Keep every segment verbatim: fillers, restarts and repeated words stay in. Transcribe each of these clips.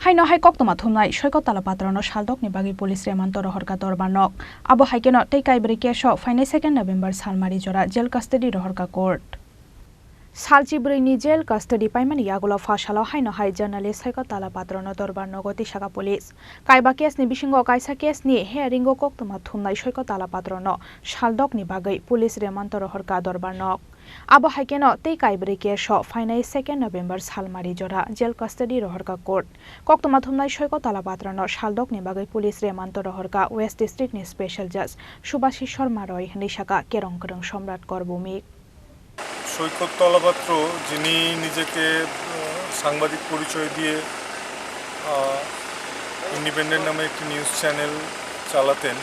Haino hai koktwma thumnai Soikot Talapatra no saldok ni bagwi police remand o rohorkha dorbar nok. Abo hai kheno tei kaibrwi case o phainai second November salmari jora jail custody rohorkha court. Salchi bwrwi ni jail custody paimani yagulo pha salo haino hai journalist Soikot Talapatra no dorbar nogo tisaka police. Kaiba case ni bisingo kaisa case ni hearing o koktwma thumnai Soikot Talapatra no saldok ni bagwi police remand o rohorkha dorbar nok. Abo hai kheno tei kaibrwi case o phainai second November salmari jora jail custody rohorkha court. Koktwma thumnai Soikot Talapatra no saldok ni bagwi police remand o rohorkha West District ni special judge Subhashi Sharma Roy hinwi saka kerong kwrwng Somrat Korbumik. সৈকত তলাপাত্র, যিনি নিজেকে আহ, সাংবাদিক পরিচয় দিয়ে আহ, ইন্ডিপেন্ডেন্ট নামে একটি news channel চালাতেন,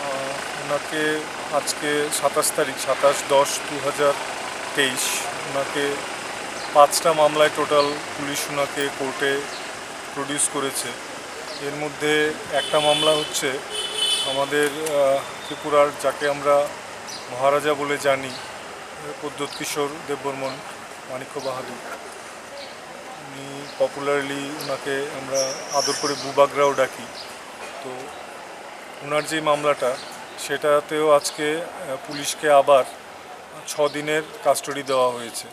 আহ, ওনাকে আজকে সাতাশ তারিখ, সাতাশ দশ দু হাজার তেইশ, ওনাকে পাঁচটা মামলায় টোটাল পুলিশ ওনাকে কোর্টে প্রডিউস করেছে। এর মধ্যে একটা মামলা হচ্ছে আমাদের আহ, ত্রিপুরার, যাকে আমরা মহারাজা বলে জানি, প্রদ্যোৎ কিশোর দেববর্মন, মাণিক্য বাহাদুর। উনি পপুলারলি ওনাকে আমরা আদর করে বুবাগ্রাও ডাকি। তো ওনার যে মামলাটা, সেটাতেও আজকে আহ, পুলিশকে আবার ছ দিনের কাস্টডি দেওয়া হয়েছে।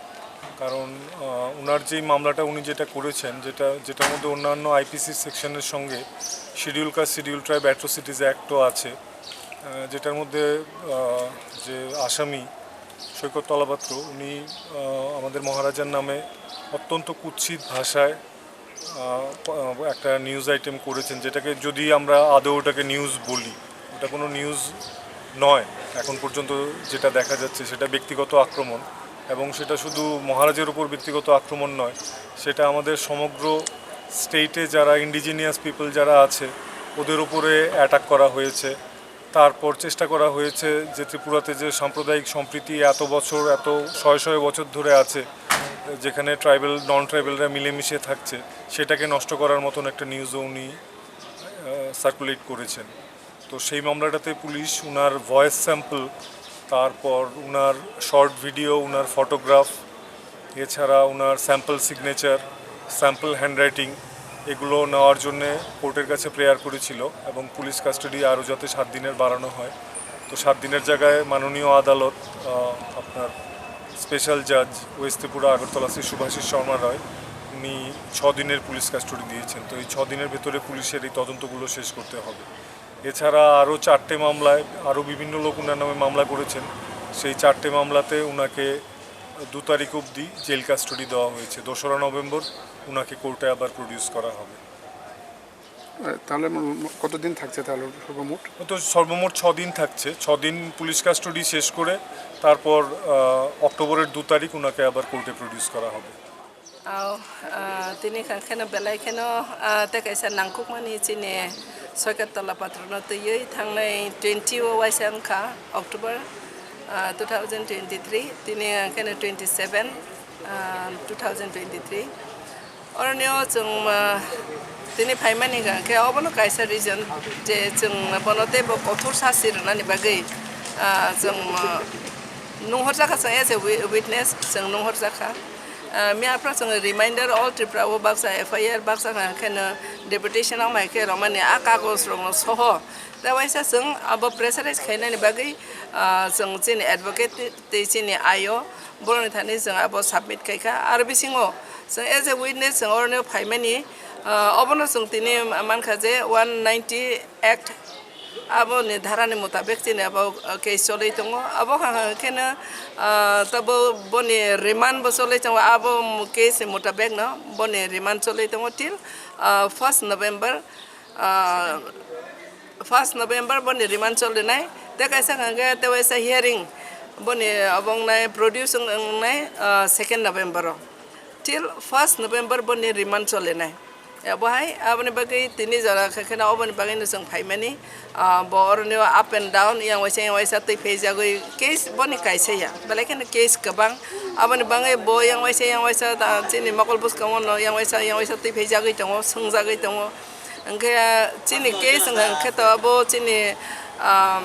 কারণ আহ, ওনার যেই মামলাটা উনি যেটা করেছেন, যেটা যেটার মধ্যে অন্যান্য আইপিসি সেকশনের সঙ্গে শিডিউল কাস্ট শিডিউল ট্রাইব অ্যাট্রোসিটিজ অ্যাক্টও আছে, আহ, যেটার মধ্যে আহ, যে আসামি সৈকত তলাপাত্র, উনি আহ, আমাদের মহারাজার নামে অত্যন্ত কুৎসিত ভাষায় আহ, প- একটা নিউজ আইটেম করেছেন, যেটাকে যদি আমরা আদৌ ওটাকে নিউজ বলি, ওটা কোনো নিউজ নয়। এখন পর্যন্ত যেটা দেখা যাচ্ছে, সেটা ব্যক্তিগত আক্রমণ, এবং সেটা শুধু মহারাজের উপর ব্যক্তিগত আক্রমণ নয়, সেটা আমাদের সমগ্র স্টেটে যারা ইন্ডিজিনিয়াস পিপল যারা আছে, ওদের উপরে অ্যাটাক করা হয়েছে। তারপর চেষ্টা করা হয়েছে যে ত্রিপুরাতে যে সাম্প্রদায়িক সম্প্রীতি এত বছর, এত শয়ে শয়ে বছর ধরে আছে, যেখানে ট্রাইবাল নন ট্রাইবালরা মিলেমিশে থাকছে, সেটাকে নষ্ট করার মতন একটা নিউজও উনি সার্কুলেট করেছেন। তো সেই মামলাটাতে পুলিশ উনার ভয়েস স্যাম্পল, তারপর উনার শর্ট ভিডিও, উনার ফটোগ্রাফ, এছাড়া উনার স্যাম্পল সিগনেচার, স্যাম্পল হ্যান্ডরাইটিং, এগুলো নেওয়ার জন্য কোর্টের কাছে প্রেয়ার করেছিল এবং পুলিশ কাস্টডি আরও যাতে সাত দিনের বাড়ানো হয়। তো সাত দিনের জায়গায় মাননীয় আদালত আহ, আপনার স্পেশাল জাজ ওয়েস্ট ত্রিপুরা আগরতলা শ্রী শুভাশিস শর্মা রায়, উনি ছ দিনের পুলিশ কাস্টডি দিয়েছেন। তো এই ছ দিনের ভেতরে পুলিশের এই তদন্তগুলো শেষ করতে হবে। এছাড়া আরও চারটে মামলায় আরও বিভিন্ন লোক ওনার নামে মামলা করেছেন। সেই চারটে মামলাতে ওনাকে দু তারিখ অবধি জেল কাস্টডি দেওয়া হয়েছে। দোসরা নভেম্বর ওনাকে কোর্টে আবার প্রডিউস করা হবে। আহ, তাহলে ম- ম- কতদিন থাকছে তাহলে সর্বমোট? তো সর্বমোট ছ দিন থাকছে। ছ দিন পুলিশ কাস্টডি শেষ করে তারপর আহ, অক্টোবরের দু তারিখ ওনাকে আবার কোর্টে প্রডিউস করা হবে। Au, ah, tini kha kheno belai kheno ah, tei kaisa nangkukmani chini Soikat Tola Patrono twiwi thangnai twenty o waisa wngkha October ah, two thousand twenty-three, tini kheno twenty-seven ah, two thousand twenty-three. Oroni o chwng ah, tini phaimani hwnkha khe obono kaisa reason je chwng bono teibo kothor sasi rwnani bagwi ah, chwng ah, nunghorjakha chwng as a wi- witness chwng nunghorjakha. Ah, miya phano chwng reminder all Tripura o baksa F I R baksa hwnkha kheno deputation wng bai khe romani a kagoj rok no soho tei waisa chwng abo pressurize khainani bagwi ah, chwng chini advocate tei chini I O borokni thani chwng abo submit khaikha. Aro bisingo chwng as a witness chwng oroni phaimani ah, obono chwng tini mankha je one ninety act aboni dharani mutabek chini abo case choli tongo. Abo hwnkheno ah, tabo boni remand bo choli tongo. Abo case ni mutabek no boni remand choli tongo till ah, first November ah, first November boni remand cholinai. Tei kaisa hwnkha khe tei waisa hearing boni obo wngnai produce wngnai ah, second November o till first November boni remand cholinai. Abo hai aboni bagwi tini jora khe kheno oboni bagwi no chwng phaimani ah, bo oroni o up and down yang waisa yang waisa twi phaijagwi case boni kaisa ya belai kheno case kwbang. Aboni bagwi bo yang waisa yang waisa ah, chini mokol bwskango no yang waisa yang waisa twi phaijagwi tongo, swngjagwi tongo. Hwnkhe chini case hwnkha hwnkhe to abo chini ah,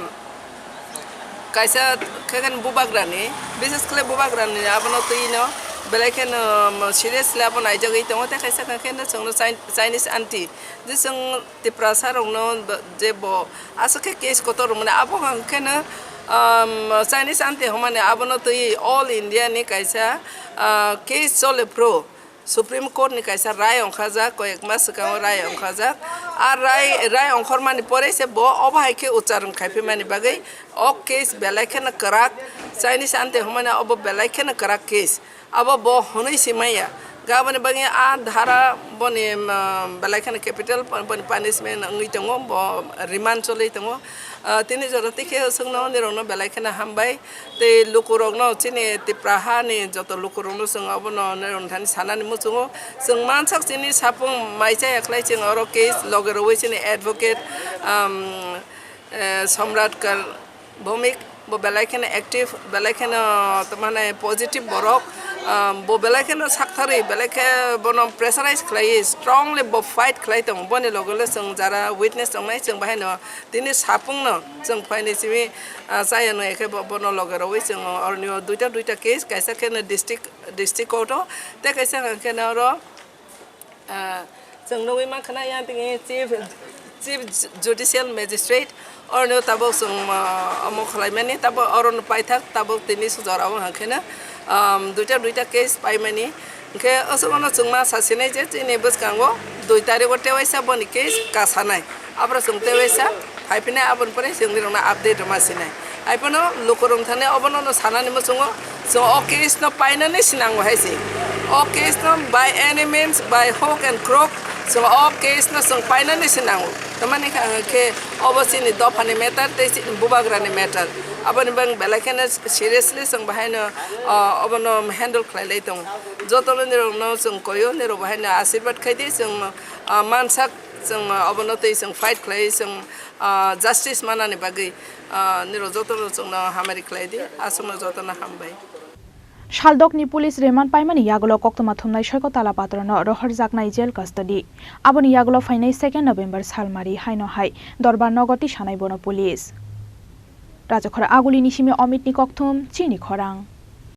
kaisa khe bubagrani, bises khlai bubagrani abono twino Belai kheno, um, seriously abo naijagwi tongo, tei kaisa khe kheno chwngno Chin-, Chinese aunty, je chwng Tiprasa rokno bo-, je bo aswk khe case kotor rwmani, abo hwn kheno, um, Chinese aunty hwnmani abono twi all India ni kaisa, uh, case chole phuru Supreme Court ni kaisa rai ongkhajak, koyek mas swkango rai ongkhajak. A rai, rai ongkhormani pore se bo obo hai khe ucharon khaiphaimani bagwi o case belai kheno kwrak, Chinese aunty hwnmani obo belai kheno kwrak case. Abo bo hwnwi si maya. Gaboni bagwi a dhara boni, um, belai kheno capital, boni punishment wngwi tongo, bo remand choli tongo. Ah, tini jora tikhe chwngno nirokno belai kheno hambai. Tei lukurokno, chini Tipra hani joto lukurokno chwng obono nirokno thani sanani muchungo. Chwng mansak chini sapung mai chaya khlai chwng oro case loge rwui chini advocate, um, eh, Samrat Kar Bhowmik, bo belai kheno active, belai kheno, tamo hwnai, positive borok. Um, bo belai kheno saktharwi, belai khe bono pressurize khlaiwi, strongly bo fight khlai tongo. Boni loge loge chwng jara witness tongnai, chwng bahaino tini sapungno chwng phaini simi, ah, chaya nung khe bo-, bono loge rwui chwng oroni o duita duita case, kaisa kheno district, district court o, tei kaisa hwnkhe na oro, ah, chwng nugui mankha na yang tini chief, chief judicial magistrate, oroni o tabuk chwng, ah, omo khlaimani, tabuk oro no paithak, tabuk tini sujak rok hwnkhe na, um, duita duita case paimani. Hwnkhe aswk no chwng ma sa sinai je chini bwskango dui tarikh o tewaisa boni case kasanai. Aboro chwng tewaisa phai phinai, aboni pore chwng nirokno update rwma sinai. Hai phano lukurok thani obono no sanani muchungo, chwng o case no painani sinango hai se. O case no by any means, by hook and crook, chwng o case no chwng painani sinango. Tamani khe obo chini dophani matter tei chini bubagrani matter. Aboni bang belai kheno seriously chwng bahaino, o, obono handle khlai lai tongo. Jotono nirokno chwng koyo, nirok bahaino asirwad khai di, chwng, ah, mansak, chwng, ah, obono twi chwng fight khlai, chwng, ah, justice manani bagwi, ah, nirok jotono chwngno hamari khlai di, aswkno jotono hambai. Saldokni police remand paimani yagulo koktwma thumnai soiko tala patrono rohorjaknai jail custody. Aboni yagulo phainai second November salmari haino hai Dorbar nogo tisanai bono police. Rajakhor Agulini simi Omitni kokthum, chini khorang.